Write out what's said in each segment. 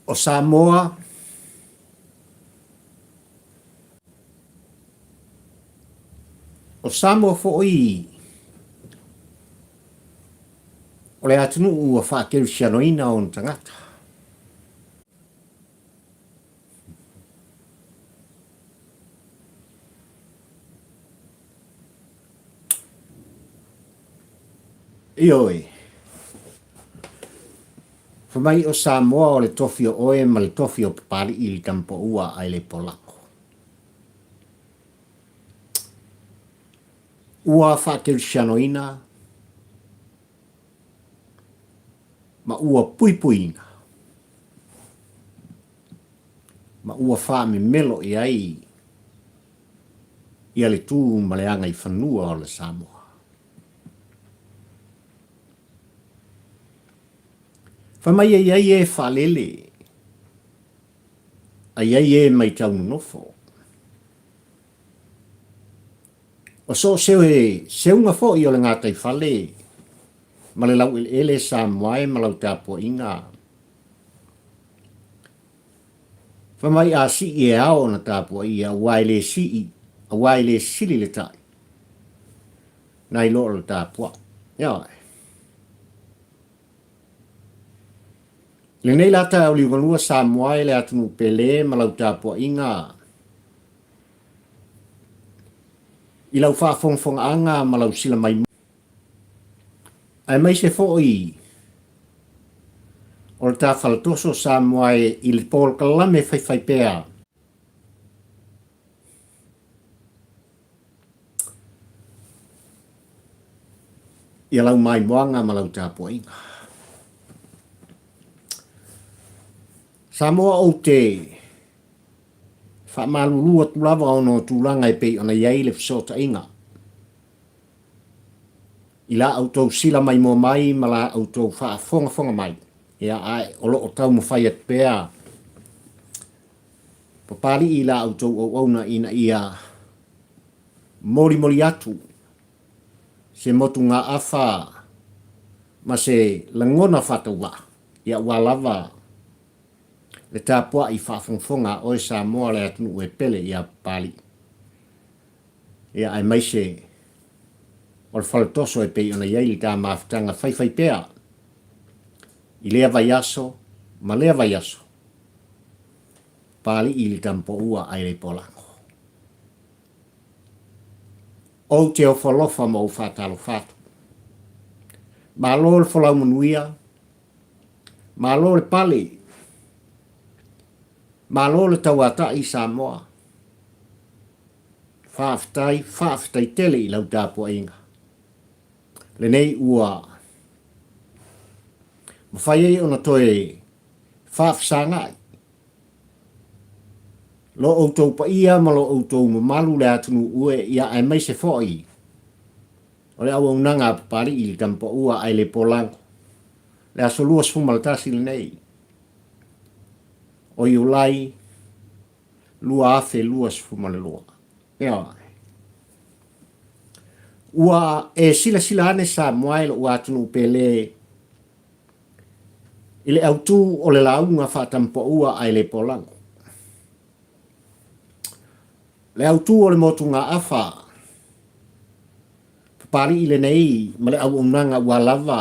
O Samoa O Samoa foi o le atunuu ua faakerisianoina ona tagata. Ioe. Fai mai o Samoa o le tofi o oe ma le tofi o Papali'i i le Tamapaua a Aeleipolango. Ua faakerisianoina ma ua puipuiina ma ua faamemelo i ai ia le tu ma le agaifanua o le Samoa. Fai mai e i ai e faalele, a i ai e maitau nonofo. O so o se seuga foi o le gataifale ma le laueleele Samoa e ma lau tapuaiga, Fai mai a sii e ao ona tapuaia aua e le sii, aua e le sili le tai nai lo o le tapuai. Ioe. Lenei la taeao liugalua Samoa e le atunuu pele ma lau tapuaiga i lau faafogafogaaga ma lau sila mai aemaise foi o le ta faletoso Samoa e i le polokalame faifaipea. Ia lau maimoaga ma lau tapuaiga. Samoa ou te faamalulu atu lava ona o tulaga e pei ona i ai le fesootaiga. I la outou sila maimoa mai ma la outou faafogafoga mai, ia, ae o lo o taumafai atu pea Papalii i la outou auauna ina ia molimoli atu se motugaafa ma se lagona faatauvaa, ia aua lava le tapuai faafogafoga a oe Samoa le atunuu e pele ia Papalii. Ia aemaise o le faletoso e pei ona i ai le ta mafutaga faifaipea i lea vaiaso ma lea vaiaso. Papalii i le Tamapaua a Eleipolango. Ou te ofo alofa ma ou faatalofa atu. Malo le folau manuia, malo le pale, malo le tauatai Samoa. Faafetai, faafetai tele i lau tapuaiga. Lenei ua mafai ai ona toe faafesagai lo outou paia ma lo outou mamalu le atunuu e ia aemaise foi o le auaunaga a Papalii i le Tamapaua ae le Polago le aso 21 lenei o Iulai 2022. Ioe. Ua e silasila ane Samoa e lou atunuu pele i le autū o le lauga faatampaua ae le polago. Le autū o le motugaafa Papalii lenei ma le auaunaga ua lava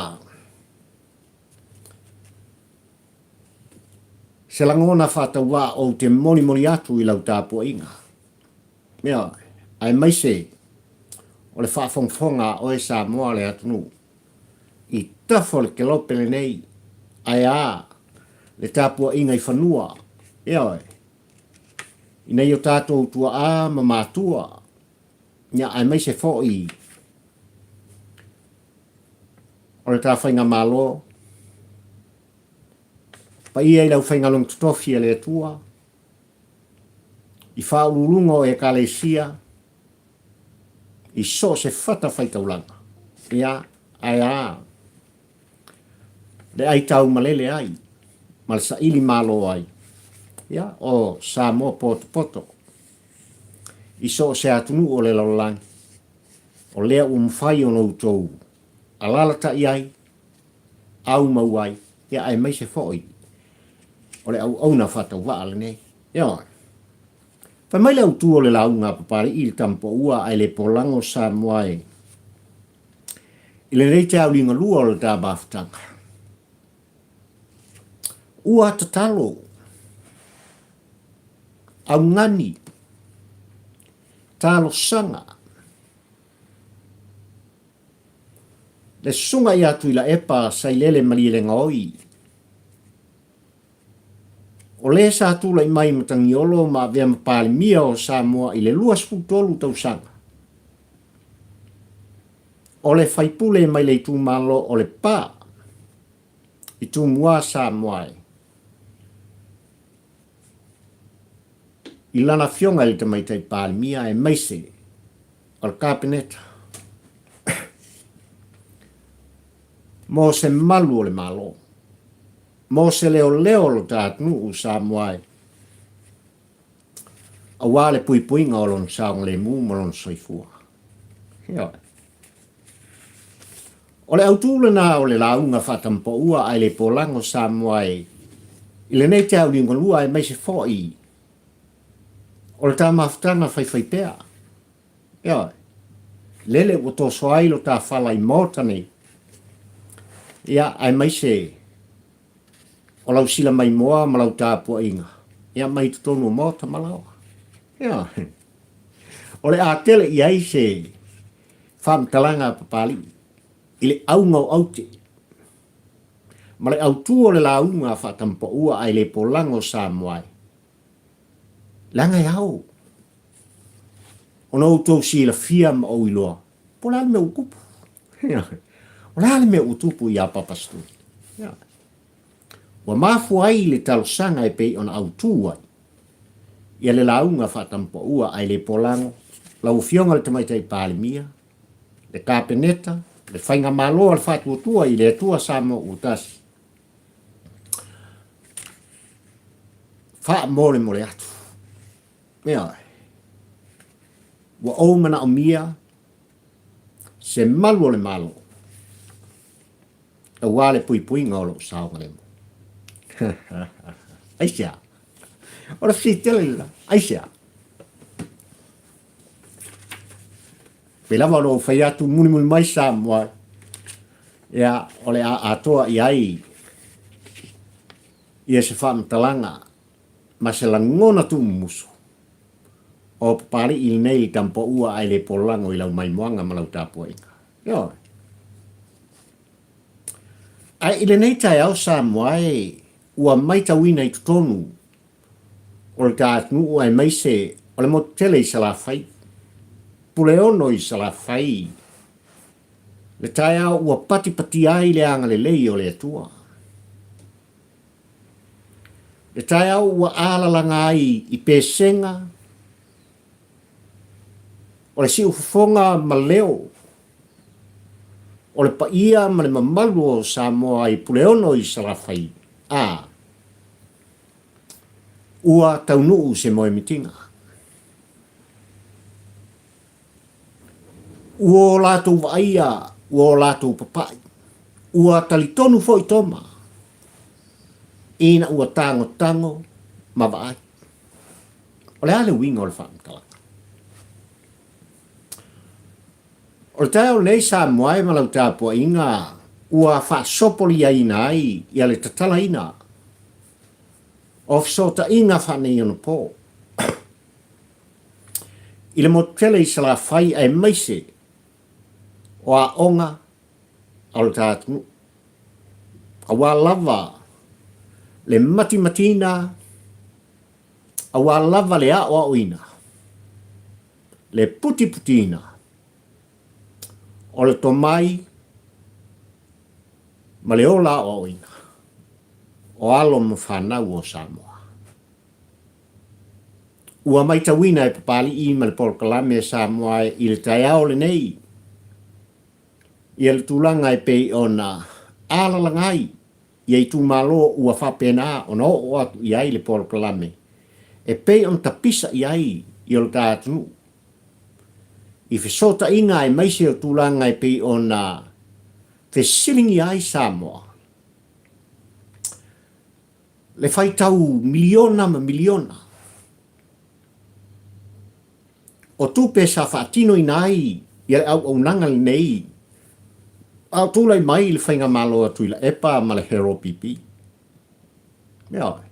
Se lagona faatauvaa ou te molimoli atu i lau tapuaiga. Ioe, aemaise o le faafogafoga a oe Samoa le atunuu i tafa o le kelope lenei, ae a le tapuaiga i fanua, ioe, i nei o tatou tuaa ma matua, ia, aemaise foi o le ta faigamalo, Paia i le aufaigaluega totofi a le Atua, i faauluuluga o Ekalesia, i so o se fatafaitaulaga, ia, ae a le aitaumalele ai ma le saili malo ai, ia, o Samoa potopoto i so o se atunuu o le lalolagi, o lea ua mafai ona outou alalatai ai, aumau ai, ia aemaise foi O le auauna faatauvaa lenei. Ioe. Fai mai le autu o le lauga a Papalii i le Tamapoua ae le polago Samoa e i lenei taeao liugalua o le ta mafutaga. Ua tatalo, augani, talosaga, le susuga ia Tuilaepa Sailele Malielegaoi, o le sa tulai mai i Matagiolo ma avea ma Palemia o Samoa i le 23 tausaga, o le faipule mai le itumalo o Lepa i Tumua Samoa e i lana afioga i le Tamaitai Palemia aemaise o le Kapeneta mo se malu o le Malo, mo se leoleo o lo ta atunuu Samoa e aua le puipuiga o lona saogalemu ma lona soifua. Ioe. O le autu lena o le lauga faatampaua ae le polago Samoa e i lenei taeao liugalua aemaise foi o le ta mafutaga faifaipea. Ioe. Lele ua toso ai lo ta fala i Maota nei. Ia, aemaise o lau sila maimoa ma lau tapuaiga, ia mai totonu o maota ma laoa. Ia, o le a tele i ai se faamatalaga a Papalii i le auga o aute ma le autu o le lauga a Faatamapaua ae le polago Samoa e leaga e ao ona outou silafia ma ou iloa po o le a le mea ua tupu. O le a le mea ua tupu iā Papa Stewart? Ua mafua ai le talosaga e pei ona autu ai ia le lauga faatampaua ae le polago lau Afioga i le Tamaitai Palemia, le Kapeneta, le Faigamalo a le Faatuatua i le Atua Samoa ua Tasi, faamolemole atu. Ioe. Ua ou manaomia se malu o le Malo aua le puipuiga o lou saogalemu. Aisea? O le fesili tele lena. Aisea? Pei lava ona ou fai atu mulimuli mai Samoa, ia, o le a atoa i ai ia se faamatalaga ma se lagona tuumumusu o Papalii lenei i Tampaua ae le polago i lau maimoaga ma lau tapuaiga. Ioe. Ae i lenei taeao Samoa e ua maitauina i totonu o le ta atunuu aemaise o le motu tele i Salafai, Puleono i Salafai, le taeao ua patipatia ai le agalelei o le Atua. Le taeao ua alalaga ai i pesega o le siufofoga ma leo o le paia ma le mamalu o Samoa i Puleono i Salafai, a ua taunuu se moemitiga. Ua o latou vaaia, ua o latou papai. Ua talitonu foi Toma, ina ua tagotago ma vaai. O le a le uiga o le faamatalaga? O le taeao lenei Samoa e ma lau tapuaiga ua faasopoliaina ai ia le tatalaina o fesootaiga faaneionapo i le motu tele i Salafai aemaise o aoga a lo ta atunuu. Aua lava le matimatiina, aua lava le aoaoina, le putiputiina o le tomai ma le ola aoaoina o alo ma fanau o Samoa. Ua maitauina e Papalii ma le polokalame Samoa i le taeao lenei ia le tulaga e pei ona alalaga ai ia itumalo ua faapena ona oo atu i ai le polokalame e pei ona tapisa i ai i o le ta atunuu i fesootaiga aemaise o tulaga e pei ona fesiligia ai Samoa. Le faitau miliona ma miliona o tupe sa faatinoina ai ia le auaunaga lenei a o tulai mai le Faigamalo a Tuilaepa ma le Harold Pipi. Ioe.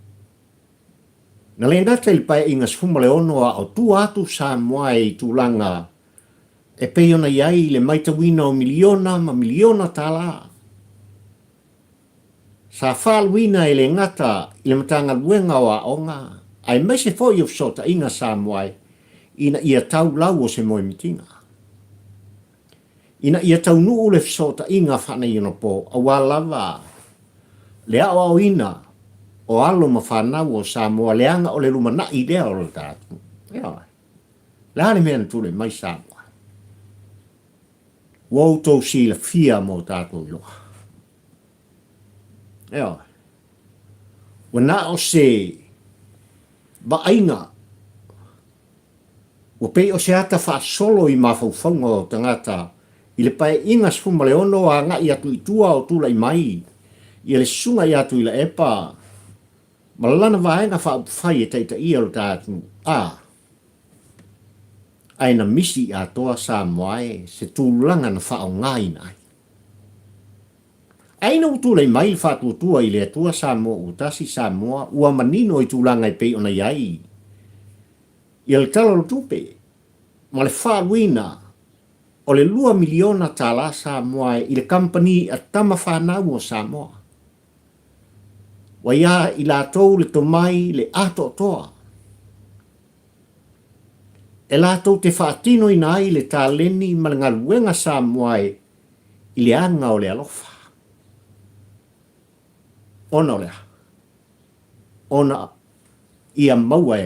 Na le gata i le Paeaiga 16 a o tua atu Samoa i tulaga e pei ona i ai le maitauina o miliona ma miliona tala sa faaluina e le gata i le Matagaluega o Aoga aemaise foi o Fesootaiga Samoa ina ia tau lau o se moemitiga. Ina ia taunuu le fesootaiga faaneionapo aua lava le aoaoina o alo ma fanau o Samoa leaga o le lumanai lea o le tatou. Ioe. Le a le mea na tulai mai Samoa? Ua outou silafia ma o tatou iloa. Ioe. Ua na o se vaaiga Ua pei o se ata faasolo i mafaufauga o tagata i le Paeaiga 16 agai atu i tua o tulai mai ia le Susuga ia Tuilaepa ma lana vaega faaupufai e taitaia lo ta atunuu. A. Ae na misi i atoa Samoa e se tulaga na faaaogaina ai. Ae ina ua tulai mai le faatuatua i le Atua Samoa ua tasi Samoa ua manino i tulaga e pei ona i ai ia le Tala o le Tupe ma le faaluina o le $2 miliona tala Samoa i le kamupani a tama fanau o Samoa. Ua ia i latou le tomai le atoatoa e latou te faatinoina ai le taleni ma le galuega Samoa i le aga o le alofa. Ona o le aha? Ona ia maua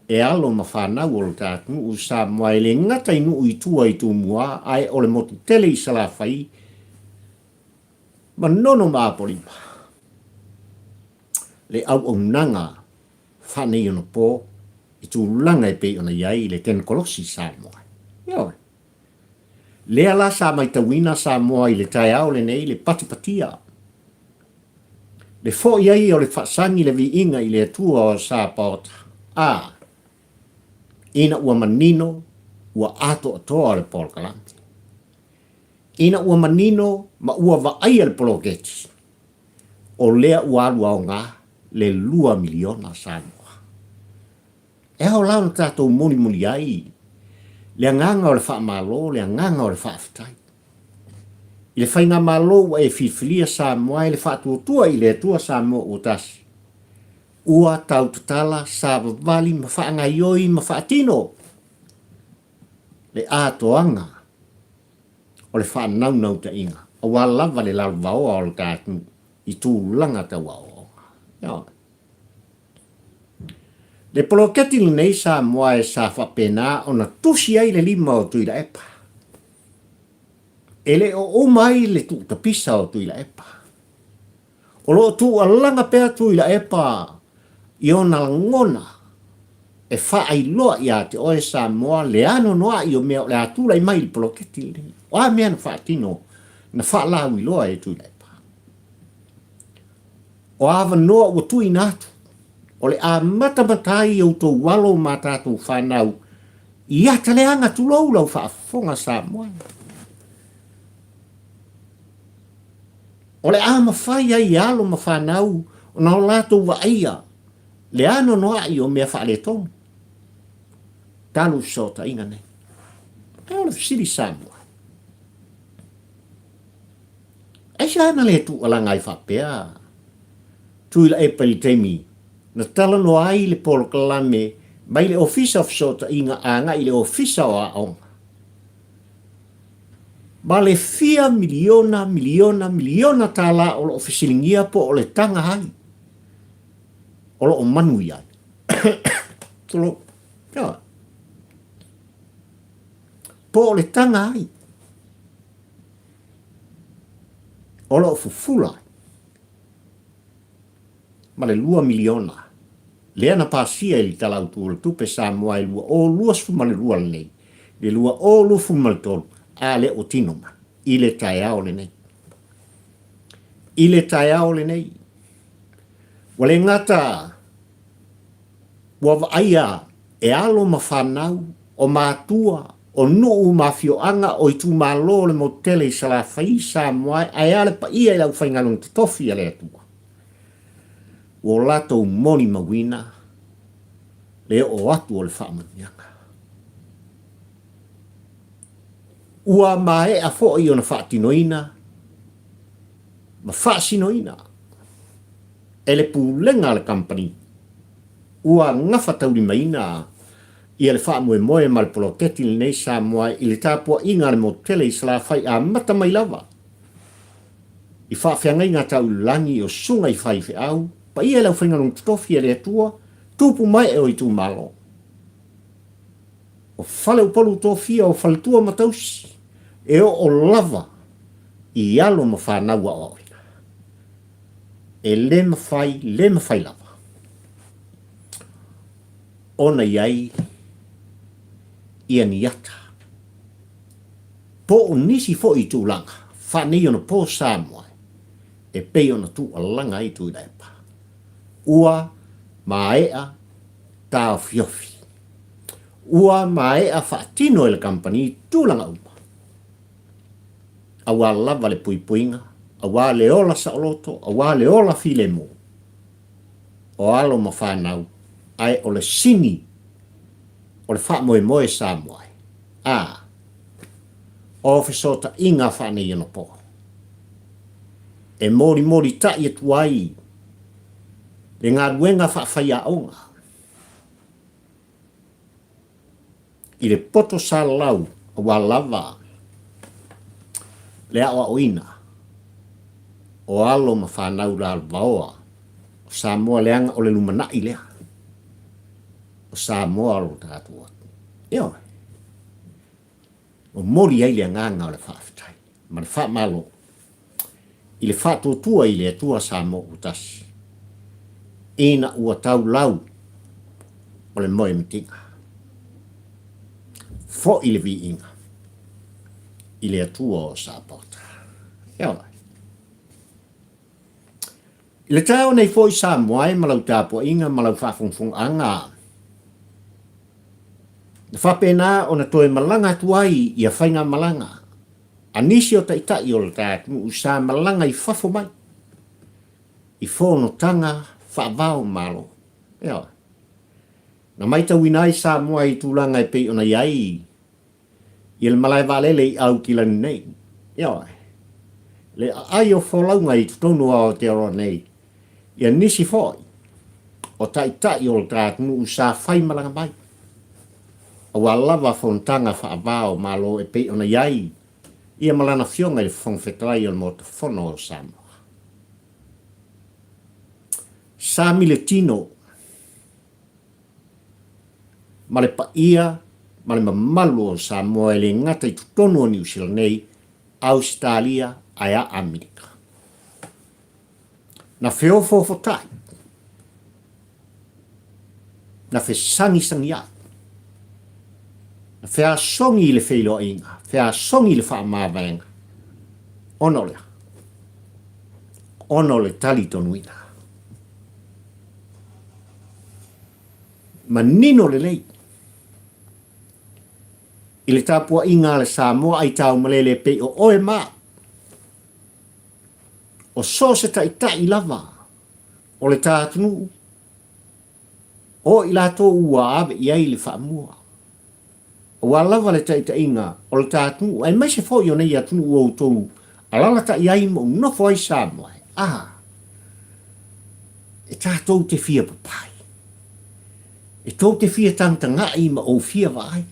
e alo ma fanau o lo ta atunuu i Samoa e le gata i nuu i tua i Tumua ae o le motu tele i Salafai, Manono ma Apolima. Le auaunaga faaneionapo i tulaga e pei ona i ai le tenikolosi i Samoa. Ioe. Lea la sa maitauina Samoa i le taeao lenei le patipatia, le foi ai o le faasagi le viiga i le Atua o Sapaota, a, ina ua manino ua atoatoa le polokalame. Ina ua manino ma ua vaaia le poloketi, o lea ua alu aoga le $2 miliona Samoa. E ao la ona tatou mulimuli ai le agaga o le faamalo, le agaga o le faafetai. I le faigamalo ua e filifilia Samoa e le faatuatua i le Atua Samoa ua tasi, ua tautatala, savavali ma faagaioi ma faatino le atoaga o le faanaunautaiga aua lava le lalovaoa o le ta atunuu i tulaga tau aoaoga. Ioe. Le poloketi lenei Samoa e sa faapena ona tusi ai le lima o Tuilaepa. E le o uma ai le tuutapisa o Tuilaepa. O lo o tuualaga pea Tuilaepa i ona lagona e faailoa ia te oe Samoa le anoanoai o mea o le a tulai mai i le poloketi lenei. O a mea na faatino na faalauiloa e Tuilaepa? O avanoa ua tuuina atu, o le a matamata ai i outou alo ma a tatou fanau i ata leaga tulou lau faafofoga Samoa. O le a mafai ai e alo ma fanau ona o latou vaaia le anoanoai o mea faaletonu talu fesootaiga nei. Ae o le fesili Samoa, Aisea na le tuualaga ai faapea Tuilaepa i le taimi na talanoa ai le polokalame mai le Ofisa o Fesootaiga agai i le Ofisa o Aoga? Ma le fia miliona, miliona, miliona tala o lo o fesiligia po o le taga ai o lo o manuia ai. Tulou. Po o le taga ai. O lo o fufula ma le $2 miliona lea na pasia i le Tala Autu o le Tupe Samoa e 2022 lenei, le 2023, a lea ua tino mai i le taeao lenei. I le taeao lenei. Ua le gata ua vaaia e alo ma fanau, o matua, o nuu ma afioaga, o itumalo o le motu tele i Salafai, Samoa ae a le paia i le aufaigaluega totofi a le Atua. Ua o latou molimauina le oo atu o le faamanuiaga. Ua maea foi ona faatinoina ma faasinoina e le pulega a le kamupani ua gafataulimaina ia le faamoemoe ma le poloketi lenei Samoa i le tapuaiga a le motu tele i Salafai amata mai lava i faafeagaiga tau i le lagi o susuga i faifeau, paia i le aufaigaluega totofi a le Atua, tupu mae o itumalo. O Faleupolu Tofia o Faletua ma Tausi, e oo lava i alo ma fanau aoaoina. E le mafai, le mafai lava ona i ai ia ni ata po o nisi foi tulaga faaneionapo Samoa e pei ona tuualaga ai Tuilaepa. Ua maea taofiofi. Ua maea faatino e le kamupani tulaga uma aua lava le puipuiga, aua le ola saoloto, aua le ola filemu o alo ma fanau, ae o le sini o le faamoemoe Samoa e, a, o fesootaiga faaneionapo e molimolita'i atu ai le galuega faafaiaoga i le poto salalau aua lava le aoaoina o alo ma fanau lalovaoa o Samoa leaga o le lumanai lea o Samoa lo tatou atunuu. Ioe. Momoli ai le agaga o le faafetai ma le faamalo i le faatuatua i le Atua Samoa ua tasi, ina ua tau lau o le moemitiga. Foi le viiga i le Atua o Sapaota. Ioe. I le taeao nei foi Samoa e ma lau tapuaiga ma lau faafogafogaaga, na faapena ona toe malaga atu ai ia faigamalaga a nisi o taitai o le ta atunuu sa malaga i fafo mai i fonotaga faava o Malo. Ioe. Na maitauina ai Samoa i tulaga e pei ona i ai i le malae vaalele i Aukilani nei. Ioe. Le aai o folauga i totonu o Aotearoa nei, ia nisi foi o taitai o le ta atunuu sa fai malaga mai, aua lava fonotaga faava o Malo e pei ona i ai ia ma lana Afioga i le Fofoga Fetalai o le Maota Fono o Samoa. Sa miletino ma le paia ma le mamalu o Samoa e le gata i totonu o Niu Sila nei, Ausetalia ae a Amerika. Na feofoofotai, na fesagisagiai, na feasogi i le feiloaiga, feasogi i le faamavaega, ona o le a? Ona o le talitonuina. Manino lelei i le tapuaiga a le Samoa aitaumalele e pei o oe ma au. O so o se taitai lava o le ta atunuu, o i latou ua ave i ai le faamua, aua lava le taitaiga o le ta atunuu, aemaise foi o nei atunuu ua outou alalatai ai ma ou nofo ai Samoa, a, e tatou te fia papai, e tou te fia tagatagai ma ou fia vaai.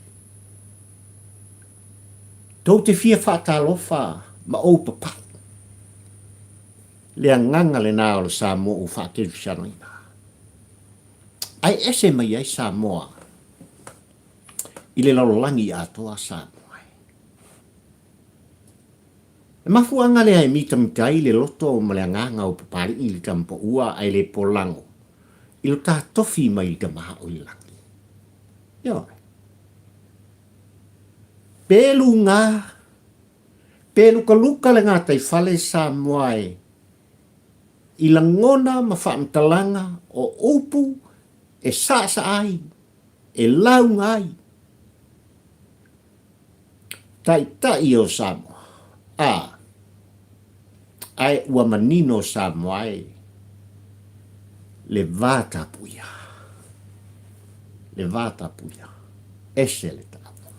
Tou te fia faatalofa ma ou papai. Le agaga lena o le Samoa ua faakerisianoina. Ae ese mai ai Samoa i le lalolagi atoa Samoa e. Le mafuaaga lea e mitamita ai le loto ma le agaga o Papali'i i le tamapaua ae le polago i lo ta tofi mai le Tama o i le lagi. Ioe. Pe luga, pe lukaluka le gataifale Samoa e. i lagona ma faamatalaga o upu e saasaa ai, e lauga ai Taitai o Samoa, a, ae ua manino Samoa e le va tapuia, le va tapuia, ese le taua.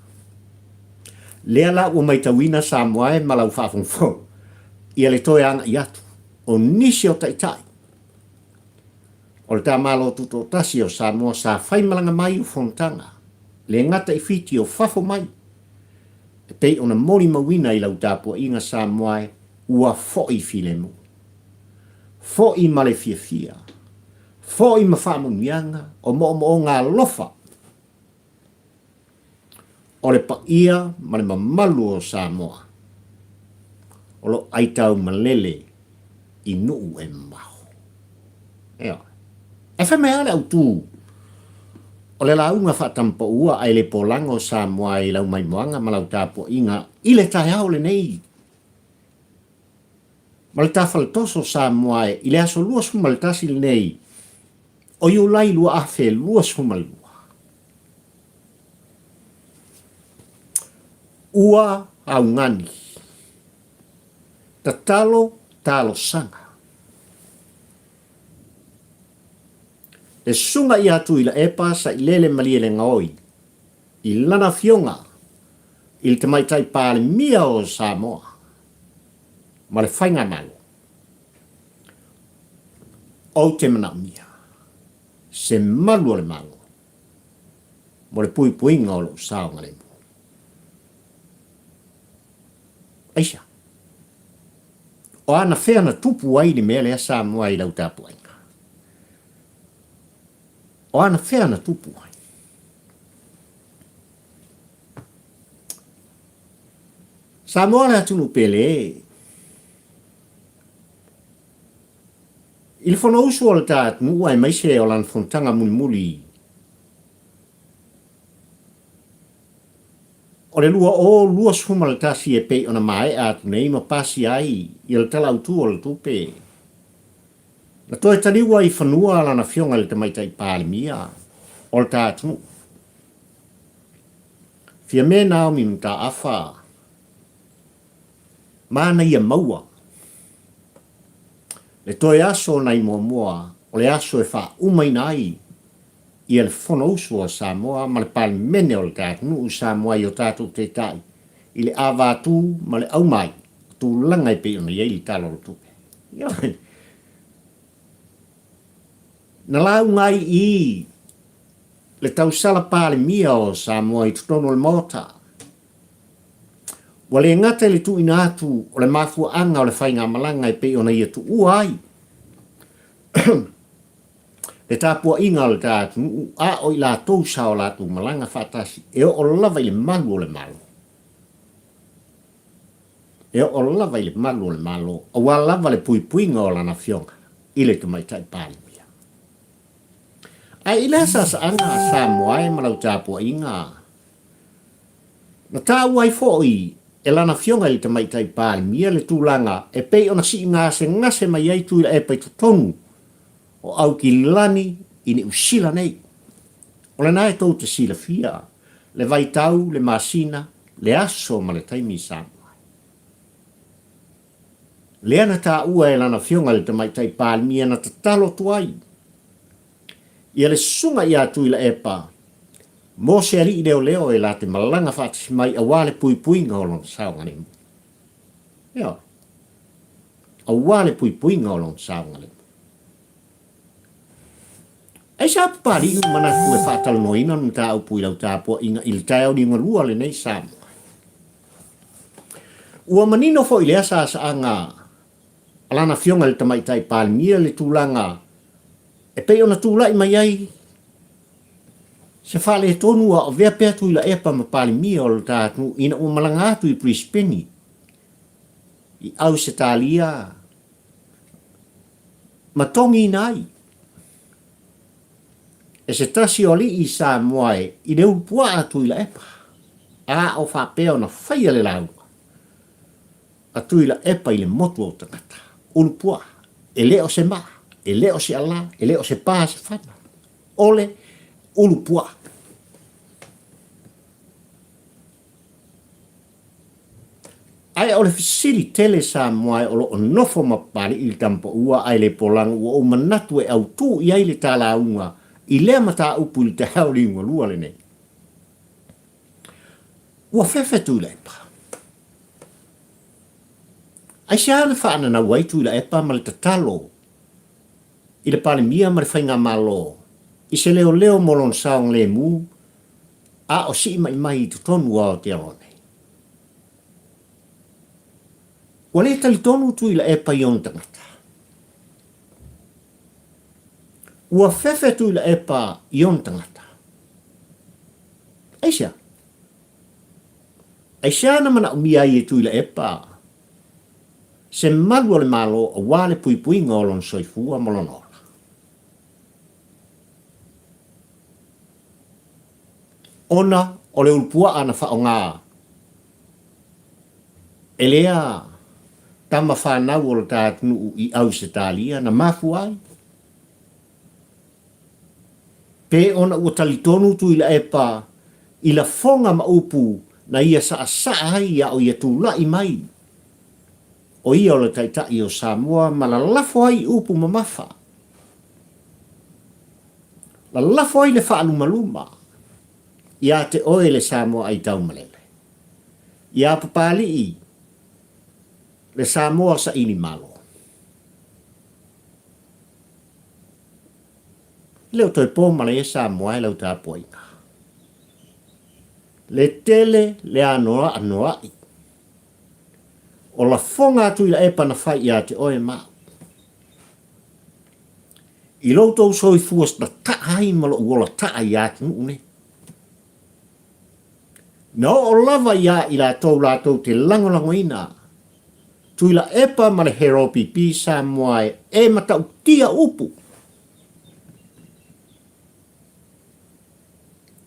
Lea la ua maitauina Samoa e ma lau faafogafoga ia le toe agai atu o nisi o Taitai o le ta Malo Tutoatasi o Samoa sa faimalaga mai o fonotaga le gata i Fiti o fafo mai e pei ona molimauina i lau tapuaiga Samoa e ua foi filemu, foi ma le fiafia, foi ma faamanuiaga o moomooga alofa o le paia ma le mamalu o Samoa o lo o aitau malele i nuu e mamao. Ioe. Ae fai mai lava le autu o le lauga faatamapaua ae le polaga o Samoa i lau maimoaga ma lau tapuaiga i le taeao lenei ma le tafaletoso o Samoa i le aso 21 lenei o Iulai 2022. Ua augani. Tatalo talosaga. Le susuga ia Tuilaepa Sailele Malielegaoi i lana afioga i le Tamaitai Palemia o Samoa ma le Faigamalo, ou te manaomia se malu o le Malo mo le puipuiga o lou saogalemu. Aisea? O anafea na tupu ai le mea lea Samoa i lau tapuaiga? O anafea na tupu ai? Samoa le atunuu pele. I le Fonousu o le ta atunuu aemaise o lana fonotaga mulimuli o le 2021 e pei ona maea atu nei ma pasia ai ia le Tala Autu o le Tupe, na toe taliu ai i fanua lana Afioga i le Tamaitai Palemia o le ta atunuu, Fiame Naomi Mataafa, Manaia maua le toe aso o nai muamua o le aso e faaumaina ai ia le Fonousu a Samoa ma le Palemene o le ta atunuu Samoa i o tatou taitai i le avatū ma le aumai o tulaga e pei ona i ai le Tala o le Tupe. Ioe. Na lauga ai i le tausala Palemia o Samoa i totonu o le Maota Ua le gata i le tuuina atu o le mafuaaga o le faigamalaga e pei ona ia tuua ai le tapuaiga o le ta atunuu, a o i latou sa o latou malaga faatasi e oo lava i le malu o le Malo. E oo lava i le malu o le Malo, aua lava le puipuiga o lana Afioga i le Tamaitai Palemia. Ae i le asaasaaga a Samoa e ma lau tapuaiga, Na taua ai foi e lana Afioga i le Tamaitai Palemia le tulaga e pei ona sii gasegase mai ai Tuilaepa i totonu o Aukilani i Niu Sila nei. O lena e tou te silafia le vaitau, le masina, le aso ma le taimi i Samoa. Lea na taua e lana Afioga i le Tamaitai Palemia na tatalo atu ai ia le susuga ia Tuilaepa mo se alii leoleo e la te malaga faatasi mai aua le puipuiga o lona saogalemu. Ioe. Aua le puipuiga o lona saogalemu. Aisea Papalii u manatu e faatalanoaina le mataupu i lau tapuaiga i le taeao liugalua lenei Samoa? Ua manino foi lea saasaaga a lana Afioga i le Tamaitai Palemia le tulaga e pei ona tulai mai ai se faaletonu a o avea pea Tuilaepa ma Palemia o le ta atunuu ina ua malaga atu i Brisbane i Ausetalia ma togiina ai e se tasi o alii Samoa i le ulupuaa a Tuilaepa a o faapea ona faia le lauga a Tuilaepa i le motu o tagata ulupuaa. E le o se maa, e le o se alā, e le o se pā se fana. O le ulu puaa. Ae o le fesili tele Samoa e o lo o nofo ma Papali'i i le Tamapaua ae le polaga ua ou manatu e autū i ai le ta lauga i lea mataupu i le taeao liugalua lenei. Ua fefe Tuilaepa. Aisea na faananau ai Tuilaepa ma le tatalo i le Palemia ma le Faigamalo i se leoleo mo lona saogalemu a o siimai mai i totonu o Aotearoa nei? Ua le talitonu Tuilaepa i ona tagata. Ua fefe Tuilaepa i ona tagata. Aisea? Aisea na manaomia ai e Tuilaepa se malu o le Malo aua le puipuiga o lona soifua ma lona ola? Ona o le ulupuaa na faaaoga e lea tama fanau o lo ta atunuu i Ausetalia na mafua ai. Pe ona ua talitonu Tuilaepa i lafoga ma upu na ia saasaa ai a o ia tulai mai o ia o le Taitai o Samoa ma lalafo ai i upu mamafa. Lalafo ai le faalumaluma ia te oe le Samoa aitaumalele. Ia Papalii le Samoa saili malo. E le o toe po malae Samoa e lau tapuaiga. Le tele le anoanoai o lafoga a Tuilaepa na fai ia te oe ma au. I lo outou soifua na taa ai ma lou ola taa i atunuu nei. Na oo lava ia i latou latou te lagolagoina Tuilaepa ma le Heropipi Samoa e matautia upu.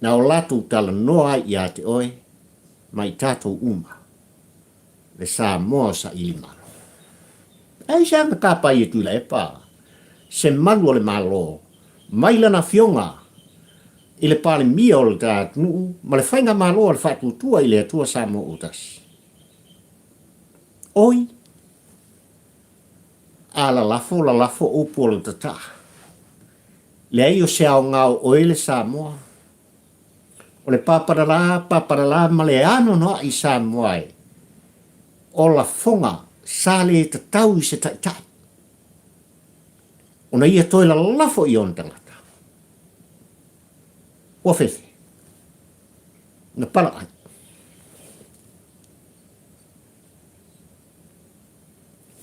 Na o latou talanoa ai ia te oe ma i tatou uma, le Samoa o saili malo. Aisea na tapa ai e Tuilaepa se malu o le Malo mai lana afioga i le Palemia o le ta atunuu ma le Faigamalo a le Faatuatua i le Atua Samoa ua Tasi? Oi! A lalafo, lalafo upu o le tataa. Leai o se aoga o oe le Samoa. O le papadalā, papadalā ma le anoanoai Samoa e. O lafoga sa le tatau i se taitai. Ona ia toe lalafo i ona tagata. Ua fefe. Na pala ai.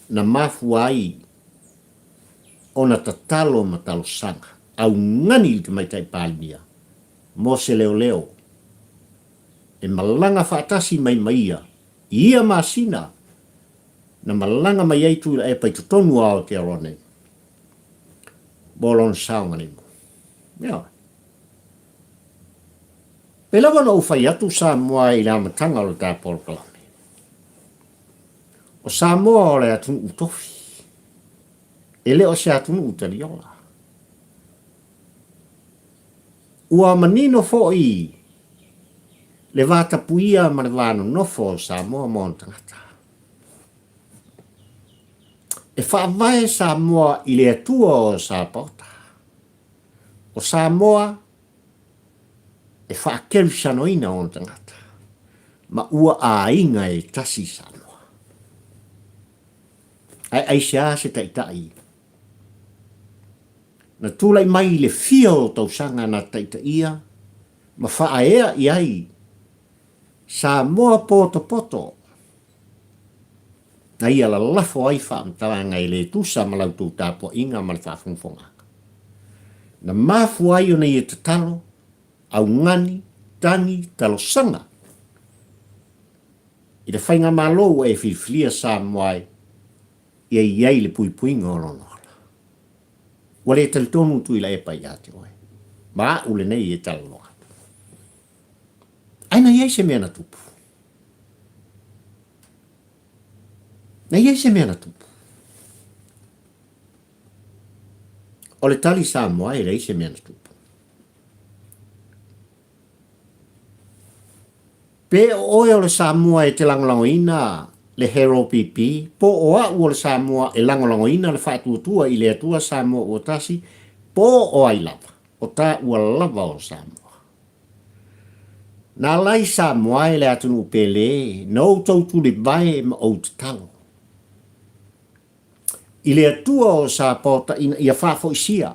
Na mafua ai ona tatalo ma talosaga augani i le Tamaitai Palemia mo se leoleo e malaga faatasi mai ma ia i ia masina na malaga mai ai Tuilaepa i totonu o Aotearoa nei mo lona saogalemu. Ioe. Pei lava ona ou fai atu Samoa i le amataga o le ta polokalame. O Samoa o le atunuu tofi, e le o se atunuu taliola. Ua manino foi le vatapuia ma le va nonofo o Samoa ma ona tagata. E faavae Samoa i le Atua o Sapaota. O Samoa e faakerisanoina ona tagata, ma ua aiga e tasi Samoa. Ae aisea se taitai na tulai mai i le fia o tausaga na taitaia ma faaea i ai Samoa potopoto na ia lalafo ai faamatalaga e le tusa ma la outou tapuaiga ma le faafogafogaga. Na mafua ai ona ia tatalo, augani, tagi, talosaga i le faigamalo ua e filifilia Samoa ai ia i ai le puipuiga o lona ola. Ua le talitonu Tuilaepa ia te oe, ma a'u lenei e talanoa atu. Ae na i ai se mea na tupu. Na i ai se mea na tupu. O le tali Samoa e leai se mea na tupu. Pe o oe o le Samoa e te lagolagoina le Harold PP, po o a'u o le Samoa e lagolagoina le Faatuatua i le Atua Samoa Ua Tasi, po o ai lava, o taua lava o Samoa. Na alai Samoa e le atunuu pele, na outou tulivae ma ou tatalo i le Atua o Sapaota ina ia faafoisia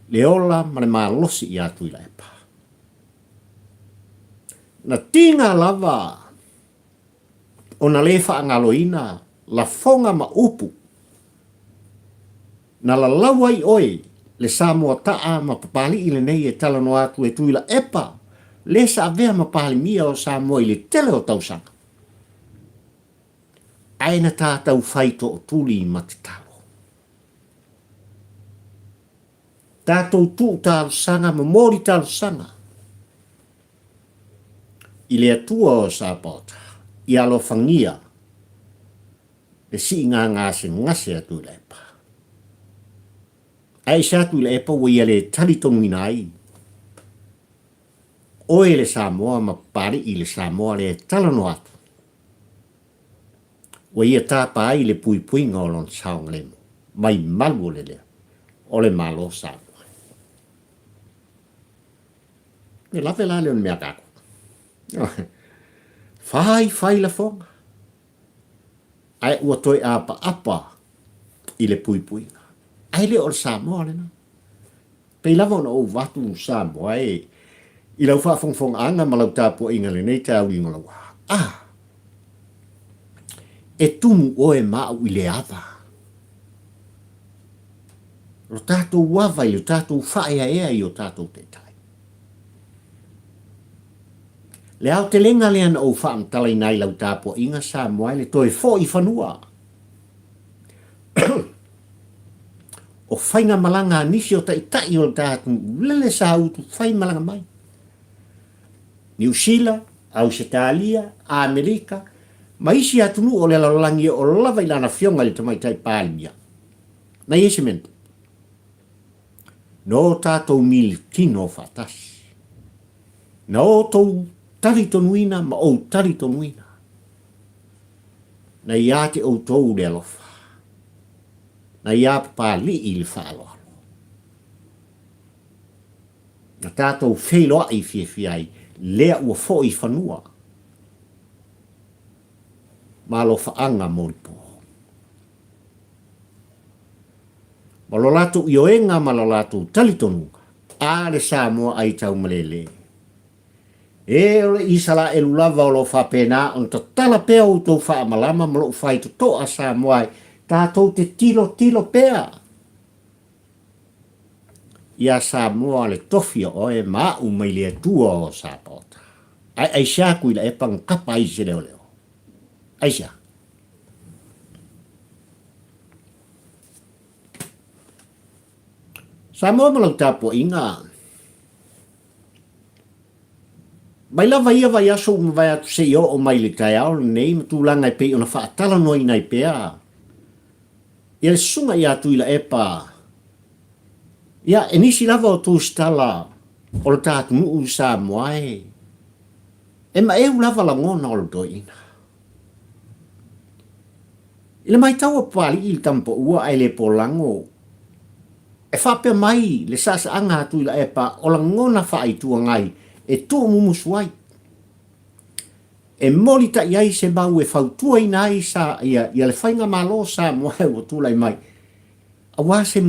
le ola ma le malosi ia Tuilaepa. Na tiga lava ona le faagaloina lafoga ma upu na lalau ai oe le Samoa taa ma Papalii lenei e talanoa atu e Tuilaepa le sa avea ma Palemia o Samoa i le tele o tausaga. Ae na tatau fai tootuli ma tatalo. Tatou tuu talosaga ma moli talosaga i le Atua o Sapaota ia alofagia le siiga gasegase a Tuilaepa. Ae ese a Tuilaepa ua ia le talitonuina ai oe le Samoa ma Papalii le Samoa lea e talanoa atu. Ua ia tapa ai le puipuiga o lona saogalemu mai malu o le lea o le Malo Samoa. E lave la lea o le mea a tatou. Fai, fai lafoga. Ae ua toe apaapa i le puipuiga. Ae le o le Samoa lena. Pei lava ona ou avatu Samoa e i lau faafogafogaaga ma lau tapuaiga i lenei taeao ua. A! E tumu oe ma au i le ava. Lo tatou ava i lo tatou faaeaea i o tatou taitai. Le aotelega lea na ou faamatalaina ai lau tapuaiga Samoa e le toe foi i fanua. O faigamalaga a nisi o taitai o le ta atunuu lele sa utu fai malaga mai. Niu Sila, Ausetalia, Amerika, ma isi atunuu o le lalolagi e oo lava i lana afioga i le Tamaitai Palemia. Na i ai se mea na tupu? Na o tatou militino faatasi. Na outou talitonuina ma ou talitonuina. Na ia te outou le alofa. Na ia Papalii le faaaloalo. Na tatou feiloai fiafia ai lea ua foi i fanua ma alofaaga molipo. Ma lo latou ioega ma lo latou talitonuga, a le Samoa ai taumalele. E o le Isalaelu lava o lo o faapena ona tatala pea outou faamalama ma lou faitotoa Samoa e tatou te tilotilo pea ia Samoa le tofi o oe ma a'u mai le Atua o Sapaota. Ae aisea Tuilaepa na kapa ai i se leoleo? Aisea? Samoa ma lau tapuaiga. Mai lava ia vaiaso ua mavae atu seia oo mai i le taeao lenei ma tulaga e pei ona faatalanoaina ai pea ia le susuga ia Tuilaepa, ia, e nisi lava o tusitala o le ta atunuu i Samoa e, e maeu lava lagona o le toeaina. I le matau a Papalii i le tama paua ae le polago, e faapea mai le saasaaga a Tuilaepa o lagona faa-Itu Agai e tuumumusu ai, e molitai ai se mau e fautuaina ai sa ia, ia le faigamalo Samoa ua tulai mai, aua se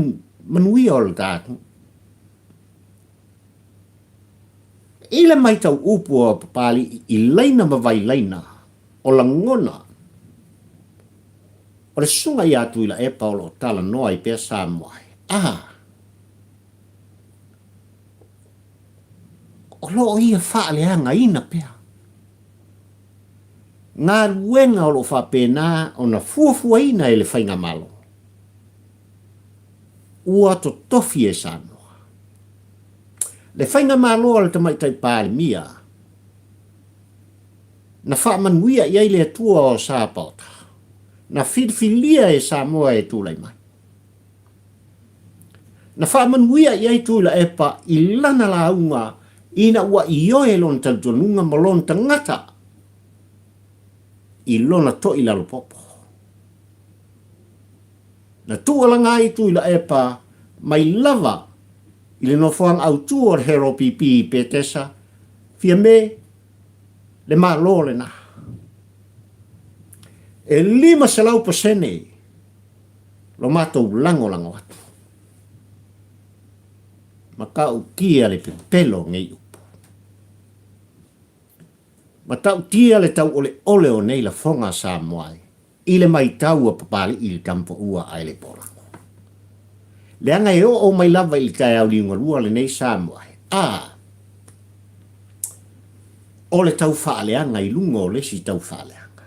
manuia o le ta atunuu. I le matau upu a Papalii i laina ma vailaina, o lagona o le susuga ia Tuilaepa o lo o talanoa ai pea Samoa ai. A, o lo o ia faaleagaina pea galuega o lo o faapena ona fuafuaina e le Faigamalo ua totofi e Samoa. Le Faigamalo a le Tamaitai Palemia Na faamanuia i ai le Atua o Sapaota, na filifilia e Samoa e tulai mai. Na faamanuia i ai Tuilaepa i lana lauga ina ua ioe lona talitonuga ma lona tagata i lona toilalopopo. Na tuualaga ai Tuilaepa mai lava i le nofoaga autu o le HRPP i Petesa, Fiame, le Malo lena. E 500% lo matou lagolago atu. Matautia le pepelo o nei upu. Matautia le tauoleole o nei lafoga a Samoa e i le maitau a Papalii i le tamapaua ae le polago. Leaga e oo mai lava i le taeao liugalua lenei Samoa e, a, o le tau faaleaga i luga o le isi tau faaleaga.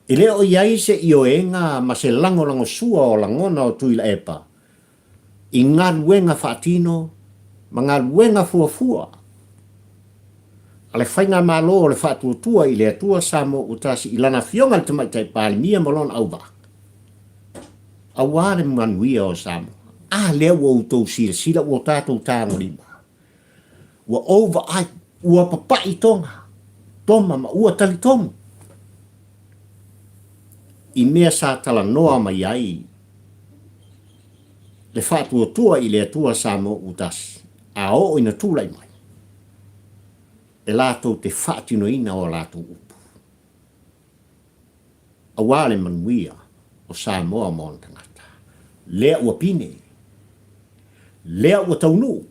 E le o i ai se ioega ma se lagolagosua o lagona o Tuilaepa i galuega faatino ma galuega fuafua a le Faigamalo o le Faatuatua i le Atua Samoa Ua Tasi i lana Afioga i le Tamaitai Palemia ma lona auvaa, aua le manuia o Samoa. A lea ua outou silasila ua tatou tagolima, ua ou vaai, ua papai toga, toma ma ua talitonu i mea sa talanoa mai ai le Faatuatua i le Atua Samoa Ua Tasi, a oo ina tulai mai, e latou te faatinoina o latou upu, aua le manuia o Samoa ma ona tagata. Lea ua pine, lea ua taunuu,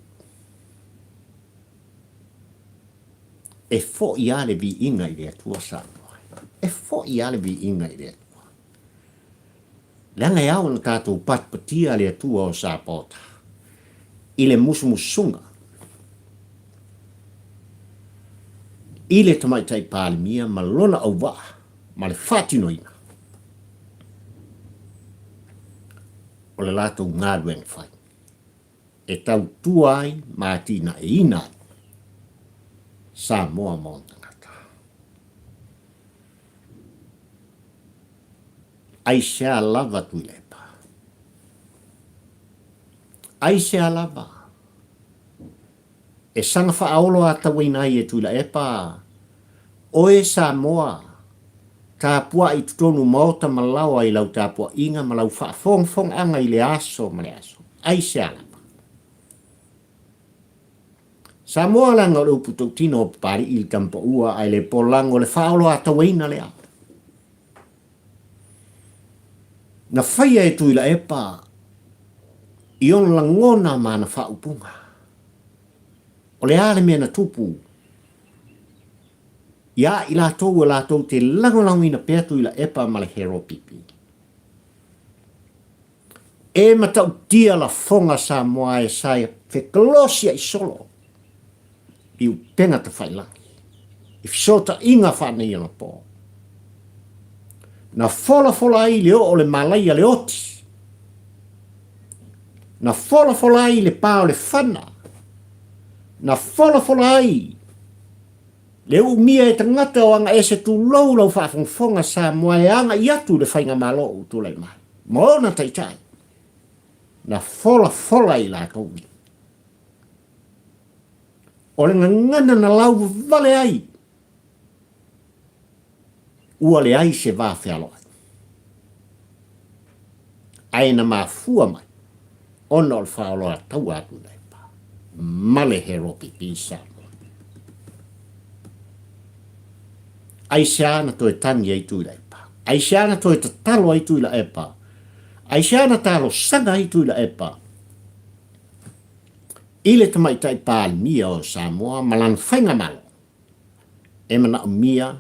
e foi lava le viiga i le Atua Samoa. E foi lava le viiga i le Atua. Leaga e ao ona tatou patipatia le Atua o Sapaota i le musumusuga i le Tamaitai Palemia ma lona auvaa ma le faatinoina o le latou galuega fai e tautua ai ma atinaeina ai Samoa ma ona tagata. Aisea lava Tuilaepa? Aisea lava e saga faaoloatauaina ai e Tuilaepa oe Samoa tapuai i totonu maota ma laoa i lau tapuaiga ma lau faafogafogaaga i le aso ma le aso? Aisea lava? Samoa leaga o le upu tautino o Papalii i le tamapaua ae le polago le faaoloatauaina lea. Na faia e Tuilaepa i ona lagona ma ana faaupuga. O le a le mea na tupu iā i latou e latou te lagolagoina pea Tuilaepa ma le Heropipi? E matautia lafoga Samoa e sa fekolosia'i solo i upega tafailagi, i fesootaiga faaneionapo. Na folafola ai le oo o le malaia le oti, na folafola ai le pa o le fana, na folafola ai le uumia e tagata o agaese tulou lau faafogafoga Samoa e agai atu i le faigamalo ua tulai mai ma ona taitai, na folafola i latou nei. O le gagana na lauvavale ai, ua leai se va fealoai. Ae na mafua mai ona o le faaoloataua a Tuilaepa ma le Heropipi Samoa. Aisea na toe tagi ai Tuilaepa? Aisea na toe tatalo ai Tuilaepa? Aisea na talosaga ai Tuilaepa i le Tamaitai Palemia o Samoa ma lana faigamalo e manaomia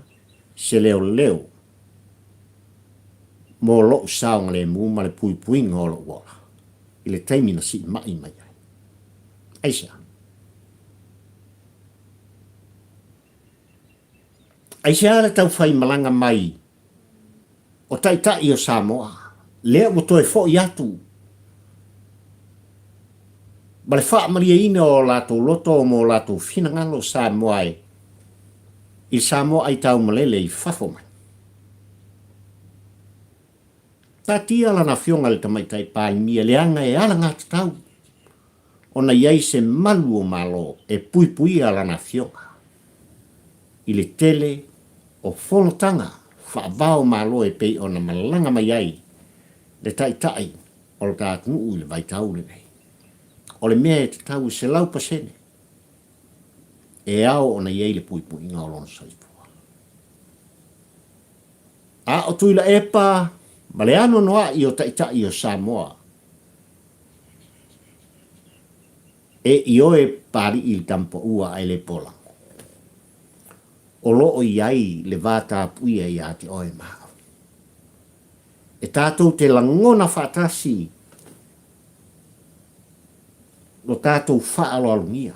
se leoleo mo lou saogalemu ma le puipuiga o lou ola i le taimi na siimai mai ai? Aisea? Aisea le taufaimalaga mai o Taitai o Samoa lea ua toe foi atu ma le faamalieina o latou loto ma o latou finagalo Samoa e i Samoa aitaumalele i fafo mai? Taatia lana Afioga i le Tamaitai Palemia leaga e alagatatau ona i ai se malu o Malo e puipuia lana Afioga i le tele o fonotaga faavao Malo e pei ona malaga mai ai le Taitai o lo ta atunuu i le vaitau lenei. O le mea e tatau e 100% e ao ona i ai le puipuiga o lona soifua. A o Tuilaepa ma le anoanoai o Taitai o Samoa e ioe Papalii i le tamapaua ae le polago, o lo o i ai le va tapuia ia te oe ma au. E tatou te lagona faatasi lo tatou faaaloalogia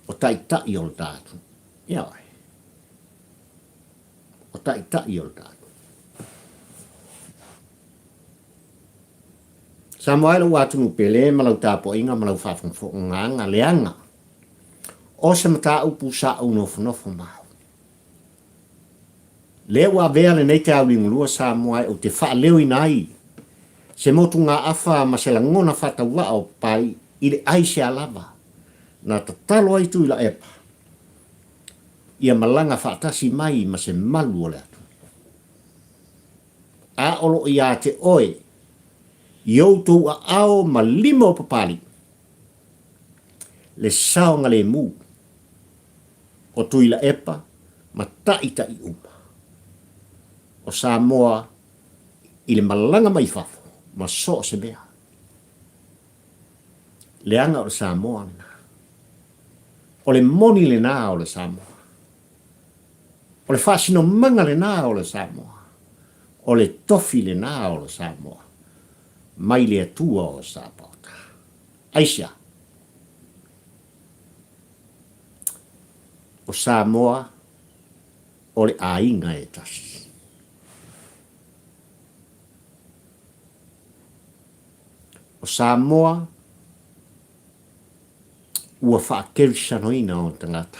o Taitai o le ta atunuu. Ioe. O Taitai o le ta atunuu. Samoa e lou atunuu pele ma lau tapuaiga ma lau faafogafogaaga leaga o se mataupu sa ou nofonofo ma au. Lea ua avea lenei taeao-ligulua Samoa e ou te faaleoina ai se motugaafa ma se lagona faatauvaa o Papalii i le ai sea lava na tatalo ai Tuilaepa ia malaga faatasi mai ma se malu o le atunuu. A o lo o ia te oe i outou aao ma lima o Papalii le saogalemu o Tuilaepa ma Taitai uma o Samoa i le malaga mai fafo ma so o se mea. Leaga o le Samoa lena. O le moni lena o le Samoa. O le faasinomaga lena o le Samoa. O le tofi lena o le Samoa mai le Atua o Sapaota. Aisea? O Samoa o le aiga e tasi. O Samoa ua faakerisanoina ona tagata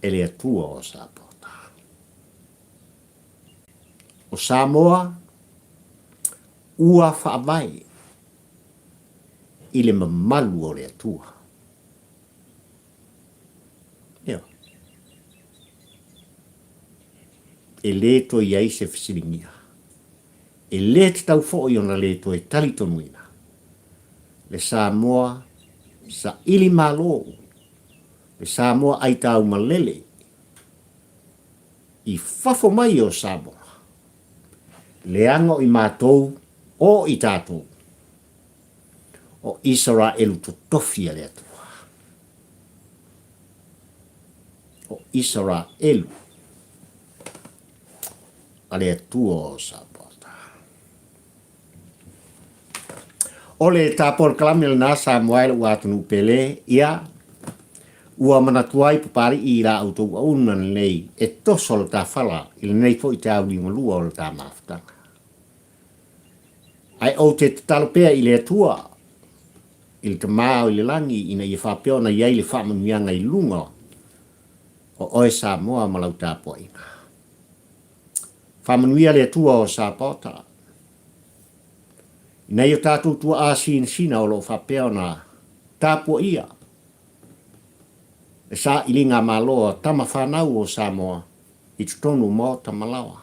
e le Atua o Sapaota. O Samoa ua faavae i le mamalu o le Atua. Ioe. E le toe i ai se fesiligia. E le tatau foi ona le toe talitonuina le Samoa saili malo, le Samoa aitaumalele i fafo mai o Samoa, leaga o i matou o i tatou o Isaraelu totofi a le Atua. O Isaraelu a le Atua o Sapaota. O le ta polokalame lena Samoa e lou atunuu pele, ia, ua manatu ai Papalii i la outou auna lenei e toso le ta fala i lenei foi taeao liugalua o le ta mafutaga. Ae ou te tatalo pea i le Atua, i le Tama o i le lagi, ina ia faapea ona i ai le faamanuiaga i luga o oe Samoa ma lau tapuaiga. Faamanuia le Atua o Sapaota i nai o tatou tuaa sinasina o lo o faapea ona tapuaia le sailiga malo a tama fanau o Samoa i totonu o maota ma laoa.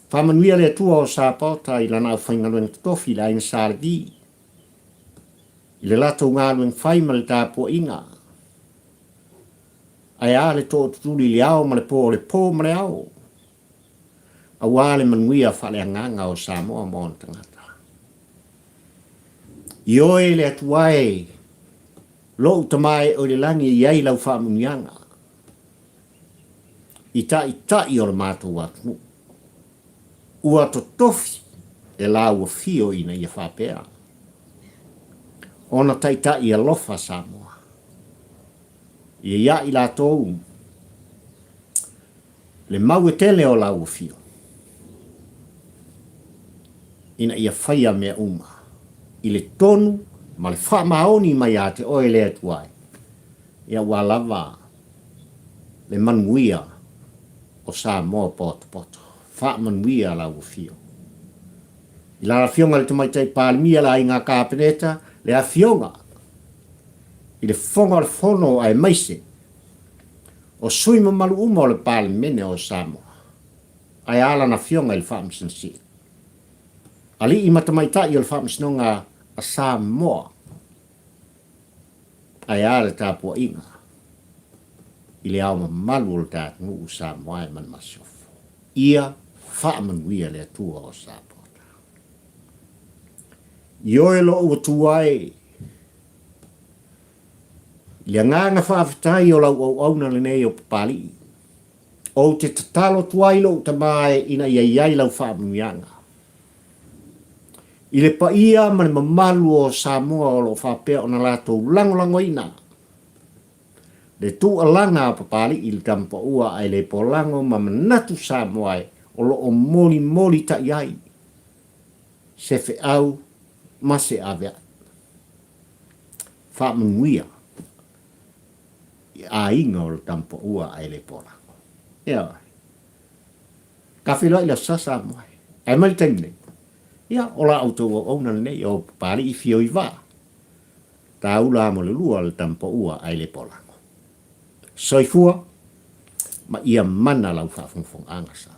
Faamanuia le Atua o Sapaota i lana aufaigaluega totofi i le aiga Sa Levi, i le latou galuega fai ma le tapuaiga, ae a le tootutuli i le ao ma le po o le po ma le ao, aua le manuia faaleagaga o Samoa ma ona tagata. Ioe le Atua e, lou Tama e o i le lagi e i ai lau faamanuiaga, i taitai o le matou atunuu. Ua totofi e laua fio ina ia faapea ona taitai alofa Samoa. Ia ia i latou le mau e tele o laua fio ina ia faia mea uma i le tonu ma le faamaoni mai ia te oe le Atua e, ia ua lava le manuia. o Samoa potopoto. Faamanuia lau afio. I la afioga i le Tamaitai Palemia, le Aiga Kapeneta, le afioga i le Fofoga o le Fono aemaise o sui mamalu uma o le Palemene o Samoa, ae a lana afioga i le Faamasino Sili, alii ma tamaitai o le Faamasinoga a Samoa, ae a le tapuaiga i le ao mamalu o le ta atunuu Samoa e ma le Masiofo. Ia faamanuia le Atua o Samoa. Ioe lou Atua e, i le agaga faafetai o lau auauna lenei o Papalii, ou te tatalo atu ai lou tama e ina ia i ai lau faamanuiaga. I le paia ma le mamalu o Samoa o lo o faapea ona latou lagolagoina le tuualaga a Papalii i le Tamapaua ae le polago ma manatu Samoa e o lo o molimoli tai ai se feau ma se aveae faamanuia i aiga o le Tamapaua ae le polago. Ioe. Ka feiloai le Aso Sa Samoa e. Ae mai le taimi nei, ia, o la outou auauna lenei o Papalii Fio i Vaa, Taula mo le lua o le Tamapaua ae le polago. Soifua ma ia mana lau faafogafogaaga Samoa.